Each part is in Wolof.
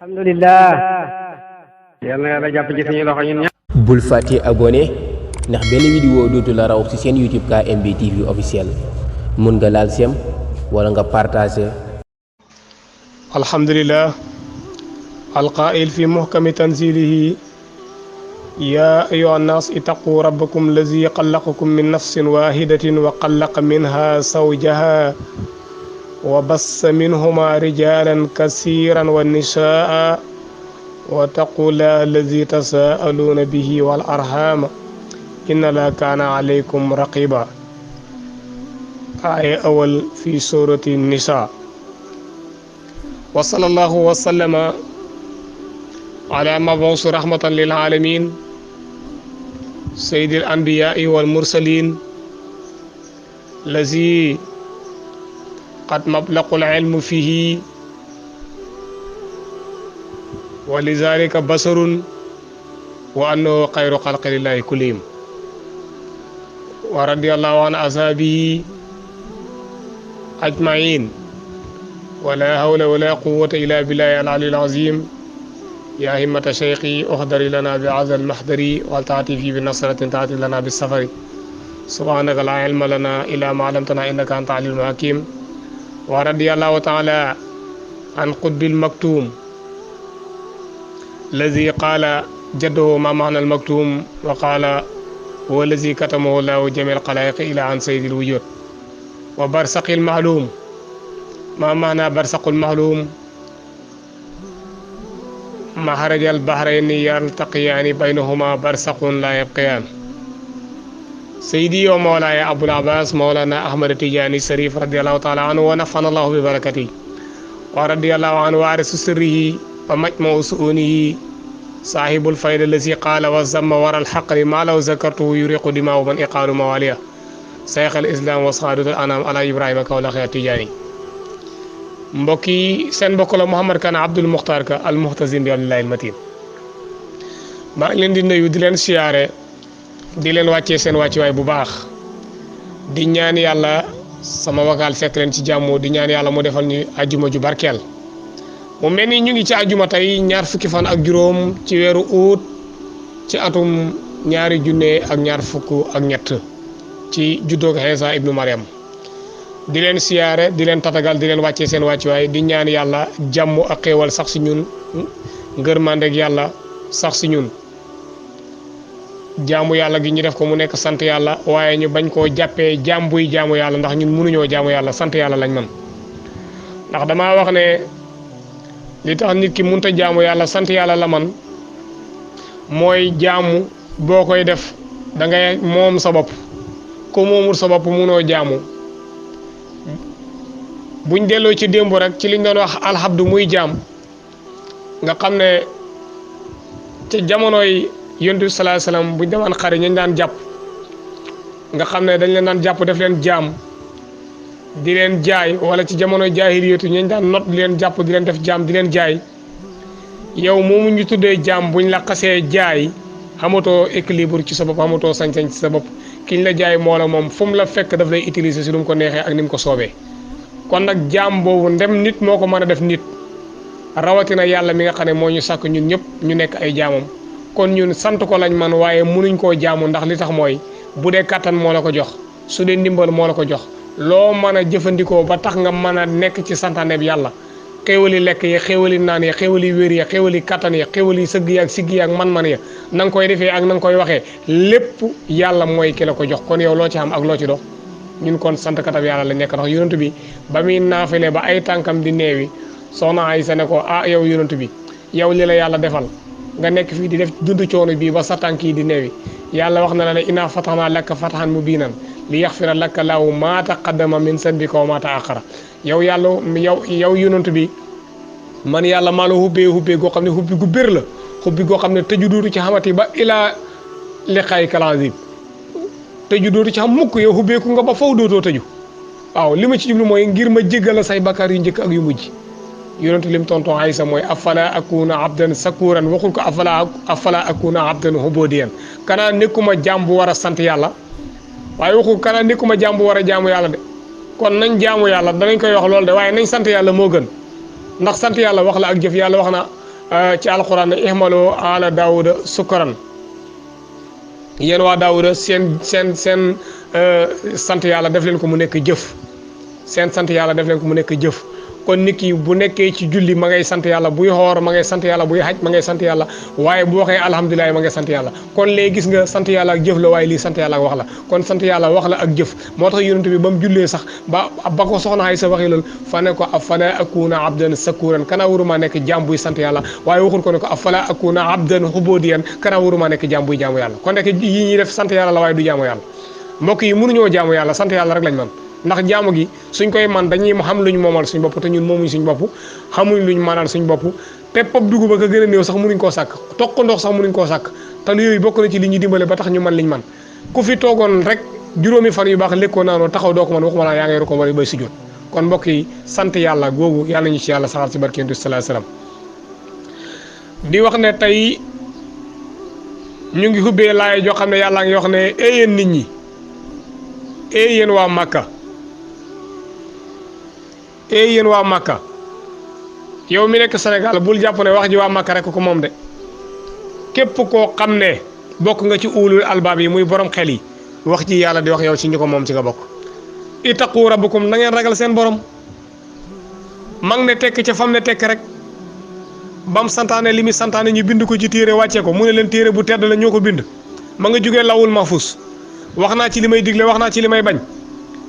alhamdulillah yal na yàlla jàpp ci suñu loxo ñun ñëpp. bul fàtte abonné ndax benn vidéo dootu la raw ci seen YouTube KMB TV officiel mun nga laal sem wala nga partager. alhamdulillah alqaa'il fi muhkami tanzilihi ya ayyuha nnas ittaqu rabbakum allazi xalaqakum min nafsin wahidatin wa xalaqa minha zawjaha wa bassa minhuma rijalan kasiran wa nisaa wattaqullaha allazi tasaaluna bihi wal arhama inna la kaana alaykum raqiba. aaya awal fi surati nisa. wa sallallahu wa sallama ala mabuusi rahmatan lil alamin sayyidil anbiyaai wal mursalin lazi qad mablaqul ilmu fihi wa lizalika basarun wa annahu xayru xalqilillahi kullihim wa radiyallahu an ashabihi ajmain wala hawla wala quwwata illa billahi al-aliyyil azim. ya himmata shaykhi uhdari lana bi hadha al-mahdari wal ta'ti fi bi nasratin ta'ti lana bis safari subhanaka la ilma lana illa ma 'allamtana innaka anta alimul hakim. wa radiyallahu ta'ala an qutbil maktum الذي قال جده ما معنى المكتوم وقال هو الذي كتمه الله جميع الخلائق إلى عن سيد الوجود. وبرزق المعلوم ما معنى برزق المعلوم مخرج البحرين يلتقيان بينهما برزق لا يبقيان. سيدي ومولاي أبو العباس مولانا أحمد التجاني الشريف رضي الله تعالى عنه ونفعنا الله ببركته ورضي الله عنه وارث سره ومجمع سؤونه صاحب الفيد الذي قال والزم ورا الحق ما لو ذكرته يريق دماء من إقال مواليه شيخ الإسلام وصادة الأنام على إبراهيم كولاخ التجاني. mbokki seen mbokk la Mouhamed Kane Abdoul Mukhtar Ka al muhtazin bi walillahi almatin. maa ngi leen di nuyu di leen siyaare di leen wàccee seen wàccuwaay bu baax di ñaan yàlla sama wakaal fekk leen ci jàmm di ñaan yàlla mu defal ñu ajjuma ju barkeel. mu mel ni ñu ngi ci ajjuma tey ñaar fukki fan ak juróom ci weeru août ci atum 2023 ci juddoog Iisa ibnu Maryam. di leen siyaare di leen tatagal di leen wàccee seen wàccuwaay di ñaan yàlla jàmm ak xéewal sax si ñun ngërmandeeg yàlla sax si ñun jaamu yàlla gi ñu def ko mu nekk sant yàlla waaye ñu bañ koo jàppee jaam buy jaamu yàlla ndax ñun mënuñoo jaamu yàlla sant yàlla lañ man. ndax damaa wax ne li tax nit ki mënut a jaamu yàlla sant yàlla la man mooy jaamu boo koy def da ngay moom sa bopp ko moomul sa bopp mënoo jaamu. buñ delloo ci démb rek ci liñ doon wax alhabdu muy jaam nga xam ne ca jamonoy yonent bi sallallahu alayhi wasallam buñ demaan xare ñu daan jàpp nga xam ne dañ leen daan jàpp def leen jaam di leen jaay wala ci jamonoy jaahiliyatu ñu daan not di leen jàpp di leen def jaam di leen jaay yow moomu ñu tuddee jaam buñ la xasee jaay xamatoo équilibre ci sa bopp xamatoo sañ-sañ ci sa bopp kiñ la jaay moo la moom fu mu la fekk daf lay utiliser si lu mu ko neexee ak ni mu ko soobee. kon nag jaam boobu ndem nit moo ko mën a def nit rawatina yàlla mi nga xam ne moo ñu sàkk ñun ñëpp ñu nekk ay jaamam kon ñun sant ko lañ man waaye mënuñ koo jaamu ndax li tax mooy bu dee kattan moo la ko jox su dee ndimbal moo la ko jox loo mën a jëfandikoo ba tax nga mën a nekk ci santaane bi yàlla xéewali lekk yi xéewali naan ya xéewali wér ya xéewali kattan ya xéewali sëgg ya ak siggi ya ak man-man ya na nga koy defee ak na nga koy waxee lépp yàlla mooy ki la ko jox kon yow loo ci xam ak loo ci dox. ñun kon sant katab yàlla la nekk ndax yonent bi ba muy naafile ba ay tànkam di neewi soxna Aysa ne ko yow yonent bi yow li la yàlla defal nga nekk fii di def dund coono bii ba sa tànk yi di neewi yàlla wax na la ne inna fatahnaa laka fathan mubiinan li yaxfira laka llaahu maa taqaddama min zanbika wa maa ta'akhkhara yow yàlla yow yonent bi man yàlla maa la hubbee goo xam ne hubbi gu bér la hubbi goo xam ne tëju duutu ci xamati ba ilaa liqaa'ikal aziim tëju dootu ci xam mukk yow xubbeeku nga ba faw dootoo tëju waaw li ma ci jublu mooy ngir ma jéggal say bakkaar yu njëkk ak yu mujj. yonentu lim tonton Aysa mooy afala akuna abdan sakuran waxul ko afala akuna abdan hubodiyan kanaa nekkuma jaam bu war a sant yàlla waaye waxul kanaa nekkuma jaam bu war a jaamu yàlla de kon nañ jaamu yàlla danañ koy wax loolu de waaye nañ sant yàlla moo gën ndax sant yàlla wax la ak jëf yàlla wax na ci alquran ne ihmalu ala daawuda sukran yéen waa daawuda seen sant yàlla def leen ko mu nekk jëf seen sant yàlla def leen ko mu nekk jëf kon nit ki bu nekkee ci julli ma ngay sant yàlla buy xoor ma ngay sant yàlla buy xaj ma ngay sant yàlla waaye bu waxee alhamdulilah ma ngay sant yàlla kon léegi gis nga sant yàlla ak jëf la waaye lii sant yàlla ak wax la kon sant yàlla wax la ak jëf moo tax yonent bi ba mu jullee sax ba ko soxna Aysa waxee loolu fa ne ko afala akuna abdan sakuran kana waruma nekk jaam buy sant yàlla waaye waxul ko ne ko afala akuna abdan xubodiyan kana waruma nekk jaam buy jaamu yàlla kon nekk yi ñuy def sant yàlla la waaye du jaamu yàlla mbokk yi mënuñoo jaamu yàlla sant yàlla rek lañ man ndax jaamu gi suñ koy man dañuy xam luñ moomal suñ bopp te ñun moomuñ suñ bopp xamuñ luñ manal suñ bopp pepp ab dugub ak a gën a néew sax mënuñ koo sàkk toq ndox sax mënuñ koo sàkk te yooyu bokk na ci li ñu dimbale ba tax ñu man liñ man ku fi toogoon rek juróomi fan yu baax lekkoo naanoo taxaw doo ko man waxuma laa yaa ngay ko wala bay sujjóot kon mbokk yi sant yàlla googu yàlla ñu ci yàlla saxal ci barke Yonent bi sallallahu alayhi wasallam di wax ne tey ñu ngi xubbee laay joo xam ne yàlla ngi wax ne yéen nit ñi yéen waa Makka yéen waa Makka yow mi nekk Sénégal bul jàpp ne wax ji waa Makka rek ko moom de képp koo xam ne bokk nga ci ulul albaab yi muy borom xel yi wax ji yàlla di wax yow ci ñu ko moom ci nga bokk ittaqu rabbakum na ngeen ragal seen borom mag ne tekk ca fam ne tekk rek bam santaane li muy santaane ñu bind ko ci téere wàccee ko mu ne leen téere bu tedd la ñoo ko bind ma nga jógee lawul mahfus wax naa ci li may digle wax naa ci li may bañ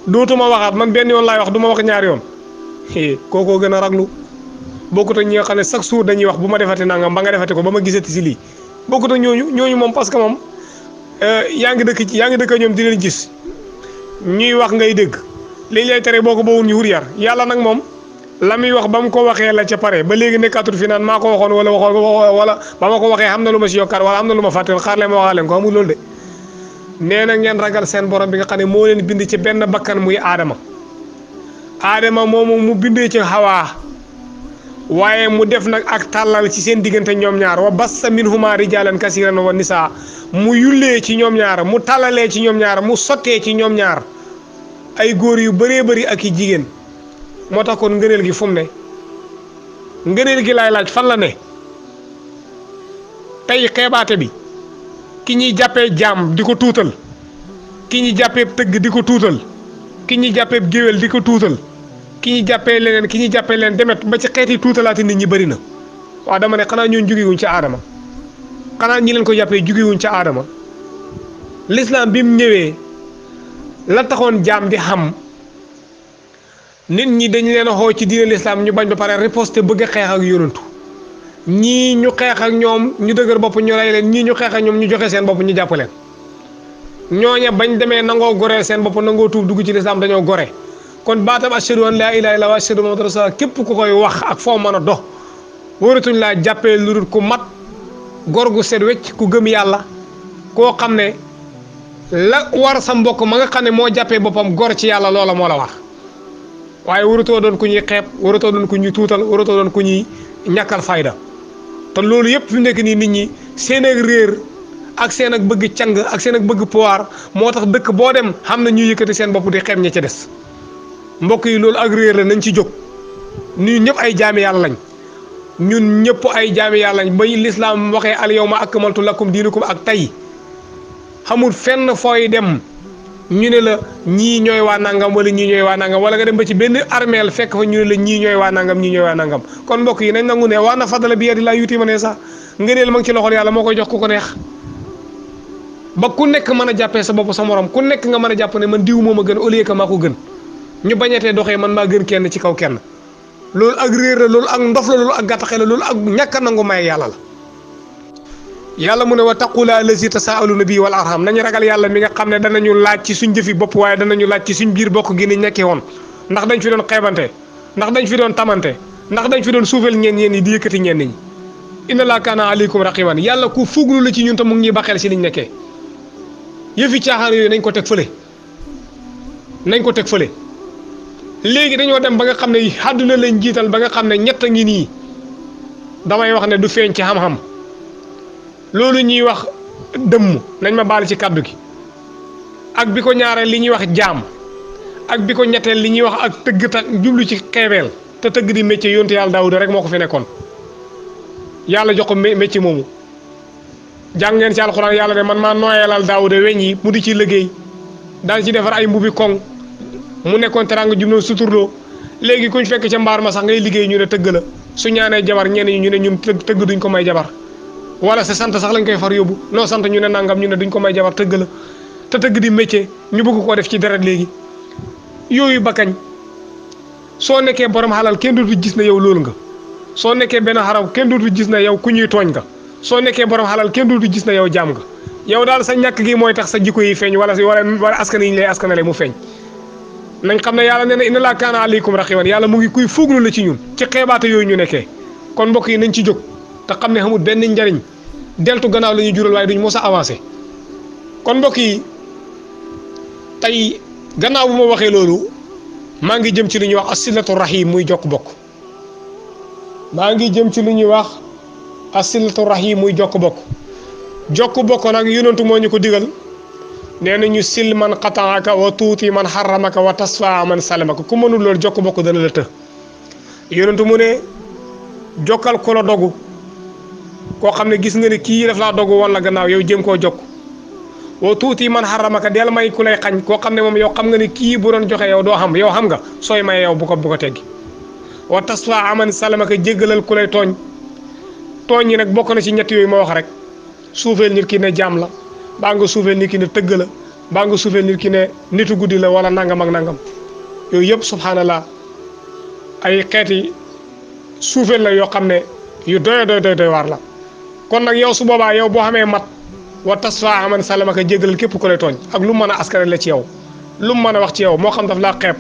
dootuma waxaat man benn yoon laay wax du ma wax ñaari yoon kookoo gën a raglu bokkut ak ñi nga xam ne chaque jour dañuy wax bu ma defati nangam ba nga defati ko ba ma gisati si lii bokkut ak ñooñu moom parce que moom yaa ngi dëkk ñoom di leen gis ñuy wax ngay dégg liñ lay tere boo ko bawul ñu wut yar yàlla nag moom la muy wax ba mu ko waxee la ca pare ba léegi nekkatul fi naan maa ko waxoon wala ba ma ko waxee xam na lu ma si yokkaat wala am na lu ma fàtte xaar leen ma waxaa leen ko amul loolu de nee na ngeen ragal seen borom bi nga xam ne moo leen bind ci benn bakkan muy aadama moomu mu bindee ci Hawa waaye mu def nag ak tàllal ci seen diggante ñoom ñaar wa bassa minhuma rijalan kasiran wa nisaa mu yullee ci ñoom ñaar mu tàllalee ci ñoom ñaar mu sottee ci ñoom ñaar ay góor yu bëree bëri ak i jigéen moo tax kon ngëneel gi fu mu ne ngëneel gi laay laaj fan la ne tey xeebaate bi ki ñuy jàppee jaam di ko tuutal ki ñuy jàppee tëgg di ko tuutal ki ñuy jàppee géwél di ko tuutal ki ñuy jàppee leneen ki ñuy jàppee leen demet ba ci xeeti tuutalaati nit ñi bëri na waaw dama ne xanaa ñoon jugewuñ ca aadama xanaa ñi leen ko jàppee jugewuñ ca aadama l'islam bi mu ñëwee la taxoon jaam di xam nit ñi dañ leen a xoo ci diine l'islam ñu bañ ba pare riposte bëgg a xeex ak yonantu ñii ñu xeex ak ñoom ñu dëgër bopp ñu rey leen ñii ñu xeex ak ñoom ñu joxe seen bopp ñu jàpp leen ñooña bañ demee nangoo goree seen bopp nangoo tuub dugg ci l'islam dañoo gore kon baatam ashhadu an laa ilaaha illallaah wa ashhadu anna muhammadan rasuulullaah képp ku koy wax ak foo mën a dox waratuñ laa jàppee lu dul ku mat gor gu set wecc ku gëm yàlla koo xam ne la war sa mbokk ma nga xam ne moo jàppee boppam gor ci yàlla loola moo la war waaye waratoo doon ku ñuy xeeb waratoo doon ku ñuy tuutal waratoo doon ku ñuy ñàkkal fayda te loolu yëpp fi mu nekk nii nit ñi seen ak réer ak seen ak bëgg càng ak seen ak bëgg pouvoir moo tax dëkk boo dem xam na ñuy yëkkati seen bopp di xeeb ña ca des mbokk yi loolu ak réer la nañ ci jóg ñun ñëpp ay jaami yàlla lañ ñun ñëpp ay jaami yàlla lañ ba lislaam waxee al yawma akmaltu lakum diinakum ak tey xamul fenn fooy dem ñu ne la ñii ñooy waa nangam wala ñii ñooy waa nangam wala nga dem ba ci benn armeel fekk fa ñu ne la ñii ñooy waa nangam ñii ñooy waa nangam kon mbokk yi nañ nangu ne waa na fadala bi yadillaahi yu'tiihi man yashaa ngëneel ma ngi ci loxol yàlla moo koy jox ku ko neex ba ku nekk mën a jàppee sa bopp sa morom ku nekk nga mën a jàpp ne man diw moom a gën au lieu que maa ko gën ñu bañatee doxee man maa gën kenn ci kaw kenn loolu ak réer la loolu ak ndof la loolu ak gàttaxe la loolu ak ñàkk a nangu may yàlla la yàlla mu ne wa taqula allazi tasaaluna bii wal arham nañu ragal yàlla mi nga xam ne danañu laaj ci suñ jëfi bopp waaye danañu laaj ci suñ biir bokk gi ni nekkee woon ndax dañ fi doon xeebante ndax dañ fi doon tamante ndax dañ fi doon suufel ñeen ñi di yëkkati ñenn ñi inna laa kaana aleykum raqiban yàlla ku fuglu la ci ñun te mu ngi ñuy baxeel si liñ nekkee yëfi caaxaan yooyu nañ ko teg fële léegi dañoo dem ba nga xam ne àdduna lañ jiital ba nga xam ne ñett a ngi nii damay wax ne du feeñ ci xam-xam loolu ñuy wax dëmm nañ ma baal ci kàddu gi ak bi ko ñaareel li ñuy wax jaam ak bi ko ñetteel li ñuy wax ak tëgg ta jublu ci xeebeel te tëgg di métier yonte yàlla Daawuda rek moo ko fi nekkoon yàlla jox ko métier moomu jàng ngeen ci alxuraan yàlla ne man maa nooyalal Daawuda weñ yi mu di ci liggéey daan ci defar ay mbubi koŋ mu nekkoon teraanga jum noonu suturloo léegi kuñ fekk ca mbaar ma sax ngay liggéey ñu ne tëgg la su ñaanee jabar ñenn ñi ñu ne ñun tëgg duñ ko may jabar wala sa sant sax lañ koy far yóbbu noo sant ñu ne nangam ñu ne duñ ko may jabar tëgg la te tëgg di métier ñu bëgg koo def ci deret léegi yooyu ba kañ soo nekkee borom xalal kenn dootu gis na yow loolu nga soo nekkee benn xaraw kenn dootu gis na yow ku ñuy tooñ nga soo nekkee borom xalal kenn dootu gis na yow jaam nga yow daal sa ñàkk gi mooy tax sa jikko yi feeñ wala askan yi ñu lay askanale mu feeñ nañ xam ne yàlla nee na inna laa kaana aleykum raqiiban yàlla mu ngi kuy fuuglu la ci ñun ci xeebaate yooyu ñu nekkee kon mbokk yi nañ ci jóg te xam ne xamul benn njariñ deltu gannaaw la ñuy jural waaye duñ mos a avancé kon mbokk yi tey gannaaw bu ma waxee loolu maa ngi jëm ci lu ñuy wax asilatu rahim muy jokk bokk maa ngi jëm ci lu ñuy wax asilatu rahim muy jokk bokk nag yonentu moo ñu ko digal nee na ñu sil man qataaka wa tuuti man xaramaka wa tasfaa man salamaka ku mënul loolu jokk bokk dana la të yonentu mu ne jokkal ko la dogu koo xam ne gis nga ne kii daf laa dogu woon la gannaaw yow jëm koo jokk wa tuuti man xaramaka del may ku lay xañ koo xam ne moom yow xam nga ne kii bu doon joxe yow doo xam yow xam nga sooy maye yow bu ko teggi wa tasfaa man salamaka jéggalal ku lay tooñ yi nag bokk na ci ñett yooyu ma wax rek suufeel nit ki ne jaam la baa nga suufeel nit ki ne tëgg la baa nga suufeel nit ki ne nitu guddi la wala nangam ak nangam yooyu yëpp subhanallah ay xeeti suufeel la yoo xam ne yu doy waar la kon nag yow su boobaa yow boo xamee mat wa tasfa aman salamaka jéggalal képp ku lay tooñ ak lu mën a askare la ci yow lu mu mën a wax ci yow moo xam daf laa xeeb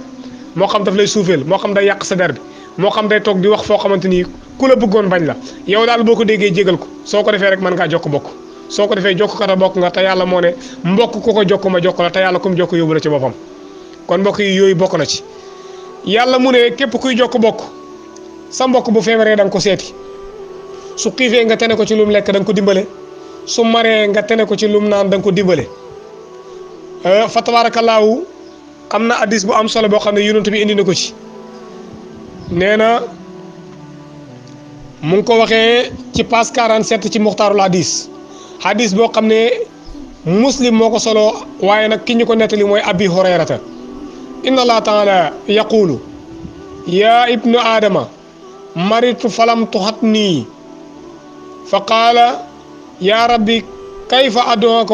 moo xam daf lay suufeel moo xam day yàq sa der bi moo xam day toog di wax foo xamante ni ku la bëggoon bañ la yow daal boo ko déggee jégal ko soo ko defee rek mën ngaa jokk bokk soo ko defee jokk kat a bokk nga te yàlla moo ne mbokk ku ko jokk ma jokk la te yàlla kum jokk yóbbu la ci boppam kon mbokk yi yooyu bokk na ci yàlla mu ne képp kuy jokk bokk sa mbokk bu feebaree da nga ko seeti su xiifee nga tene ko ci lum lekk da nga ko dimbale su maree nga tene ko ci lum naan da nga ko dimbale fa tabaarakallaahu am na hadis bu am solo boo xam ne yonent bi indi na ko ci nee na mu ngi ko waxee ci page 47 ci muxtaarul hadis boo xam ne muslim moo ko solo waaye nag ki ñu ko nettali mooy abi hurayrata inna allah taala yaqulu ya ibnu adama maritu falam tuhatni fa qaala ya rabbi kayfa ad'uka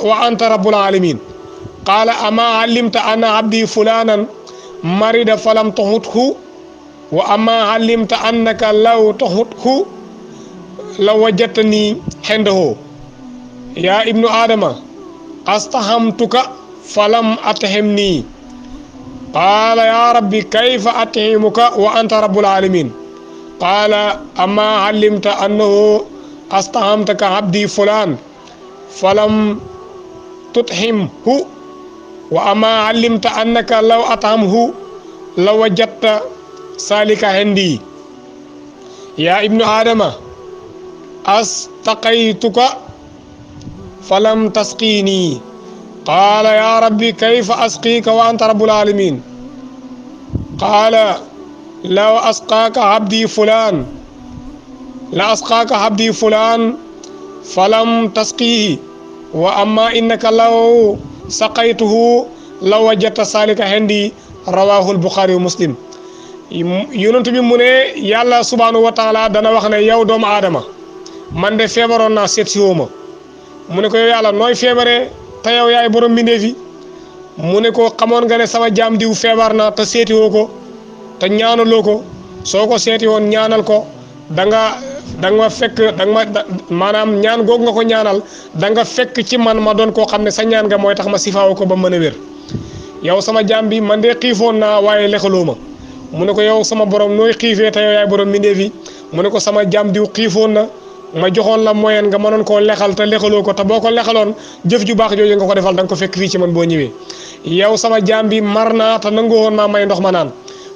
wa anta rabbul alamin qaala ama alimta anna abdi fulanan marida falam tuhuthu wa ama alimta annaka law tuhuthu law wajadtani hendahu ya ibnu adama astahamtuka falam atahimni qaala ya rabbi kayfa atahimuka wa anta rabbul alamin qaala ama alimta annahu astahamtaka abdi fulan falam tuthimhu wa ama alimta annaka law athamhu law wajadta salika hendi ya ibnu adama astaqaytuka falam tasqini qaala ya rabbi kayfa asqika wa anta rabbul alamin qaala law asqaaka abdi fulan la asqaaka abdi fulan falam tasqihi wa amma innaka law saqaytuhu law wajadta salika hendi rawahu al-Bukhari wa Muslim yonent bi mu ne yàlla subhanahu wa taala dana wax ne yow doomu aadama man de feebaroon naa seet si woo ma mu ne ko yow yàlla nooy feebaree te yow yaay borom mbindeef yi mu ne ko xamoon nga ne sama jaam diw feebar na te seeti woo ko te ñaanaloo ko soo ko seeti woon ñaanal ko da nga ma fekk maanaam ñaan googu nga ko ñaanal da nga fekk ci man ma doon koo xam ne sa ñaan nga mooy tax ma sifaawu ko ba mën a wér yow sama jaam bi man de xiifoon naa waaye lekkaloo ma mu ne ko yow sama borom nooy xiifee te yow yaay borom mbindeef yi mu ne ko sama jaam diw xiifoon na ma joxoon la moyen nga mënoon koo lexal te lexaloo ko te boo ko lexaloon jëf ju baax jooju nga ko defal da nga ko fekk fii ci man boo ñëwee yow sama jaam bi mar naa te nangu woon maa may ndox ma naan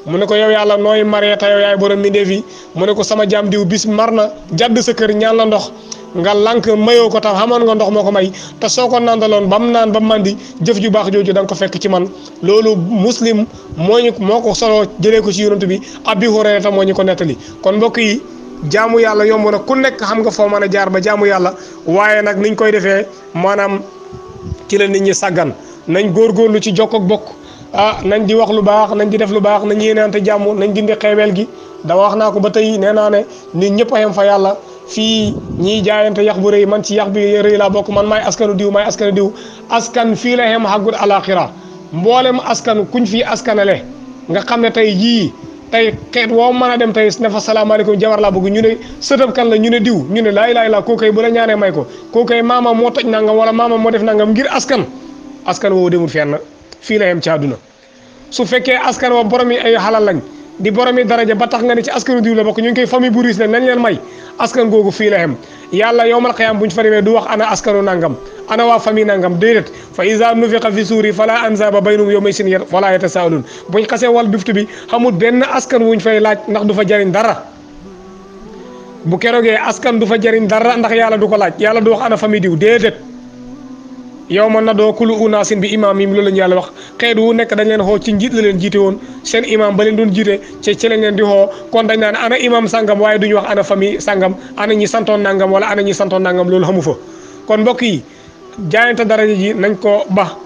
mu ne ko yow yàlla nooy maree te yow yaay borom mbindeef yi mu ne ko sama jaam diw bis mar na jadd sa kër ñaan la ndox nga lànk mayoo ko tam xamoon nga ndox moo ko may te soo ko nandaloon ba mu naan ba mandi jëf ju baax jooju da nga ko fekk ci man loolu muslim moo ko solo jëlee ko ci yonent bi Abi Hurayra moo ñu ko nettali kon mbokk yi jaamu yàlla yomb na ku nekk xam nga foo mën a jaar ba jaamu yàlla waaye nag niñ koy defee maanaam ci la nit ñi sàggan nañ góorgóorlu ci jokk ak bokk nañ di wax lu baax nañ di def lu baax nañ yéeneante jàmm nañ dindi xeeweel gi da wax naa ko ba tey nee naa ne nit ñëpp a yem fa yàlla fii ñiy jaayante yax bu rëy man ci yax bi rëy laa bokk man maay askanu diw askan fii la xem xàggut alaxira mboolem askan kuñ fii askanale nga xam ne tey jii tey xeet woo mën a dem tey ne fa salaamaaleykum jabar laa bëgg ñu ne sëtam kan la ñu ne diw ñu ne laa ilaaha illallaah kookoy bu la ñaanee may ko kookoy maama moo toj nangam wala maama moo def nangam ngir askan woowu demul fenn fii la xem ci àdduna su fekkee askan wa borom yi ay xalal lañ di borom yi daraja ba tax nga ne ci askanu diw la bokk ñu ngi koy famille bu riis la nañ leen may askan googu fii la xem yàlla yowmal qiyaam buñ fa demee du wax ana askanu nangam ana waa famille nangam déedéet fa iza nufiqa fi suuri fala anzaba baynahum yawma isin wala yatasaalun buñ xasee wal buftu bi xamul benn askan wuñ fay laaj ndax du fa jariñ dara bu keroogee askan du fa jariñ dara ndax yàlla du ko laaj yàlla du wax ana famille diw déedéet yow ma nadoo kulu unaasin bi imaam yi loolu la ñu yàlla wax xeet wu nekk dañ leen xoo ci njiit la leen jiite woon seen imam ba leen doon jiite ci lañ leen di xoo kon dañ naan ana imam sangam waaye duñu wax ana famille sangam ana ñi santoon nangam wala ana ñi santoon nangam loolu xamu fa kon mbokk yi jaayante daraja ji nañ ko ba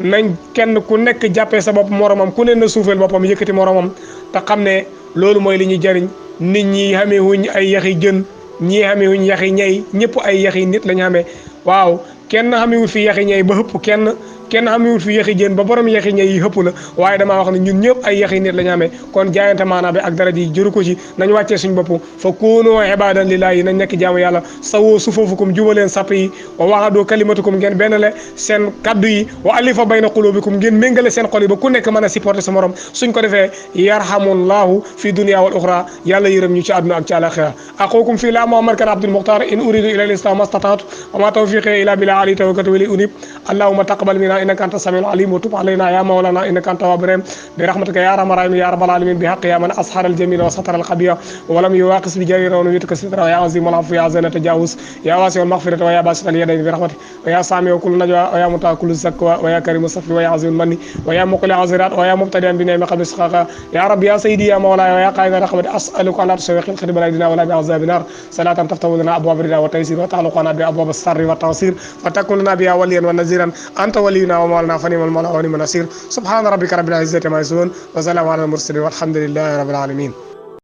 nañ kenn ku nekk jàppee sa bopp moromam ku ne na suufeel boppam yëkkati moromam te xam ne loolu mooy li ñuy jariñ nit ñi xamee wuñ ay yaxi jën ñii xamee wuñ yaxi ñay ñëpp ay yaxi nit lañ xamee waaw kenn xamewul fi yaxi ñay ba xëpp kenn xamewul fi yaxi jën ba borom yaxi ñay yi xëpp la waaye damaa wax ne ñun ñëpp ay yaxi nit la ñu amee kon jaayante maanaam bi ak dara ji jëru ko ci nañ wàccee suñ bopp fa kuunu ibadan lillahi nañ nekk jaamu yàlla sawoo sufuufukum jubaleen sapp yi wa waxadoo kalimatukum ngeen benn le seen kaddu yi wa alifa bayna qulubikum ngeen méngale seen xol yi ba ku nekk mën a supporter sa morom suñ ko defee yarhamullahu fi dunya wal uxra yàlla yërëm ñu ci àdduna ak ci àlaxira axukum fi la Muhammad kan Abdul Muxtar in uridu ila al-islam mastata'tu wa ma tawfiqi illa billah alayhi tawakkaltu wa ilayhi unib allahumma taqabbal minna innaka anta samiul alim wa tub alayna ya mawlana innaka anta tawwabur rahim bi rahmatika ya arhamar rahimin ya rabbal alamin bi haqqi ya man ashara al jamil wa satara al khabiya wa lam yuwaqis bi jarira wa yutka sitra ya azim al afu ya zana tajawuz ya wasi al maghfirata wa ya basit al yadayn bi rahmatika wa ya sami wa kullu najwa wa ya muta kullu zakwa wa ya karim safi wa ya azim al manni wa ya muqli azirat wa ya mubtadi'an bi ni'ma qabl isqaqa ya rabbi ya sayyidi ya mawlaya wa ya qaida rahmati as'aluka an la tushawwiq al khidma alaydina wa la bi azab nar salatan taftahu lana abwab rida wa taysir wa ta'alluqana bi abwab as-sarri wa tawsir فتكوننا بها وليا ونذيرا انت ولينا ومولانا فنعم المولى ونعم النصير سبحان ربك رب العزه عما يصفون وسلام على المرسلين والحمد لله رب العالمين